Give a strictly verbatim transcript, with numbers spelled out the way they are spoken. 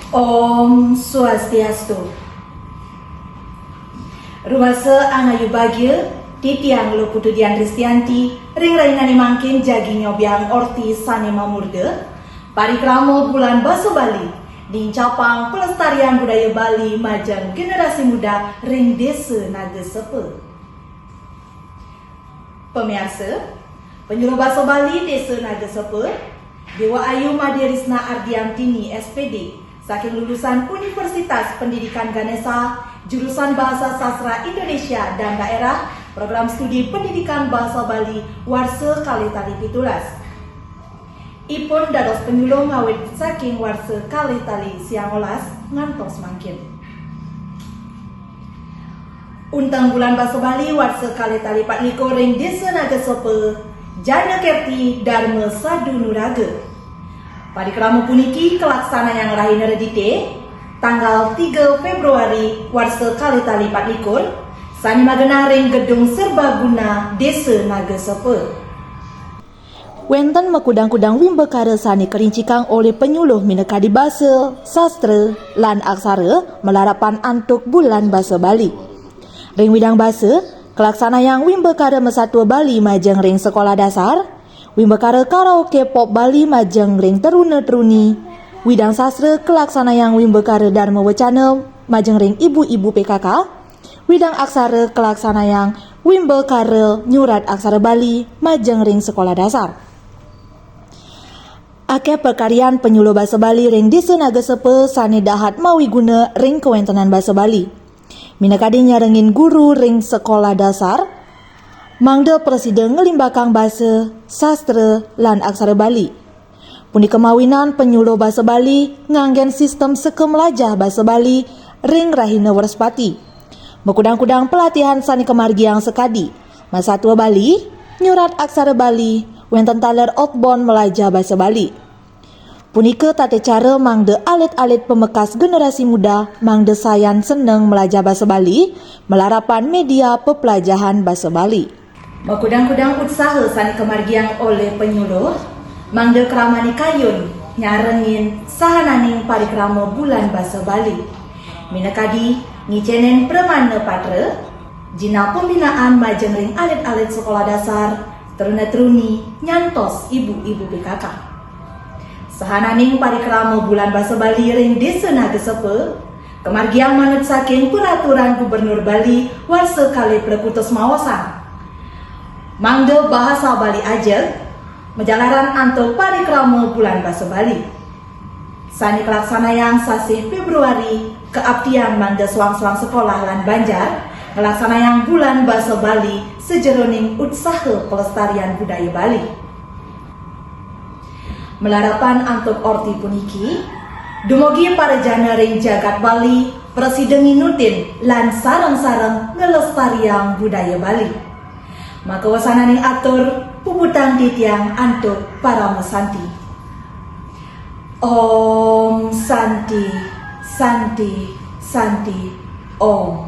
Om Swastiastu. Rumasa angayu bagia, titiang Luh Putu Dian Ristianti, ring rahinane mangkin jagi nyobiahang orti sane mamurda, parikrama Bulan Basa Bali, nincapang pelestarian budaya Bali majeng generasi muda ring Desa Nagasepa. Pamiarsa, Penyuluh Basa Bali Desa Nagasepa, Dewa Ayu Madya Risna Ardiantini, S P D, saking lulusan Universitas Pendidikan Ganesha, jurusan Bahasa Sastra Indonesia dan Daerah, Program Studi Pendidikan Bahasa Bali, warsa kalih tali pitulas. Ipun dados penyuluh ngawit saking warsa kalih tali siangolas ngantos mangkin. Unteng Bulan Basa Bali warsa kalih tali patlikur ring Desa Nagasepa, Jana Kerti Darma Sadu Nuraga. Parikrama puniki kalaksanayang rahina Redite, tanggal tiga Februari warsa kalih tali patlikur, sane magenah ring Gedung Serbaguna Desa Nagasepa. Wenten makudang-kudang wimbakara sane karincikang olih penyuluh minakadi basa, sastra, lan aksara malarapan antuk Bulan Basa Bali. Ring widang basa, kalaksanayang wimbakara masatua Bali majeng ring sekolah dasar, wimbakara karaoke pop Bali majeng ring teruna-teruni, widang sastra kalaksanayang wimbakara Dharma Wacana majeng ring ibu-ibu P K K, widang aksara kalaksanayang wimbakara nyurat aksara Bali majeng ring sekolah dasar. Akeh pakaryan penyuluh basa Bali ring Desa Nagasepa sane dahat mawiguna ring kawentenan basa Bali. Minakadi nyarengin guru ring sekolah dasar, mangda prasida nglimbakang basa, sastra, lan aksara Bali. Punika mawinan penyuluh basa Bali nganggen sistem seka mlajah basa Bali ring rahina Wrespati. Makudang-kudang pelatihan sane kamargiang sakadi masatua Bali, nyurat aksara Bali, wenten taler outbound mlajah basa Bali. Punika tata cara mangda alit-alit pamekas generasi muda mangda sayan seneng mlajah basa Bali, malarapan media peplajahan basa Bali. Makudang-kudang utsaha sane kamargiang olih penyuluh, mangda kramaning kayun nyarengin sahananing parikrama Bulan Basa Bali. Minakadi ngicenin pramana patra, jinah pembinaan majeng ring alit-alit sekolah dasar, teruna-teruni, nyantos ibu-ibu P K K. Sahananing parikrama Bulan Basa Bali ring Desa Nagasepa, kamargiang manut saking Peraturan Gubernur Bali warsa kalih prekutus maosang, mangda bahasa Bali ajeg, majalaran antuk parikrama Bulan Basa Bali. Sane kalaksanayang sasih Februari, kaaptiang mangda soang-soang sekolah lan banjar nglaksanayang Bulan Basa Bali sajeroning utsaha pelestarian budaya Bali. Malarapan antuk orti puniki, dumugi parajana ring jagat Bali prasida nginutin lan sareng-sareng nglestariang budaya Bali. Maka wasananing atur, puputang titiang antuk parama santi. Om Santi, Santi, Santi, Om.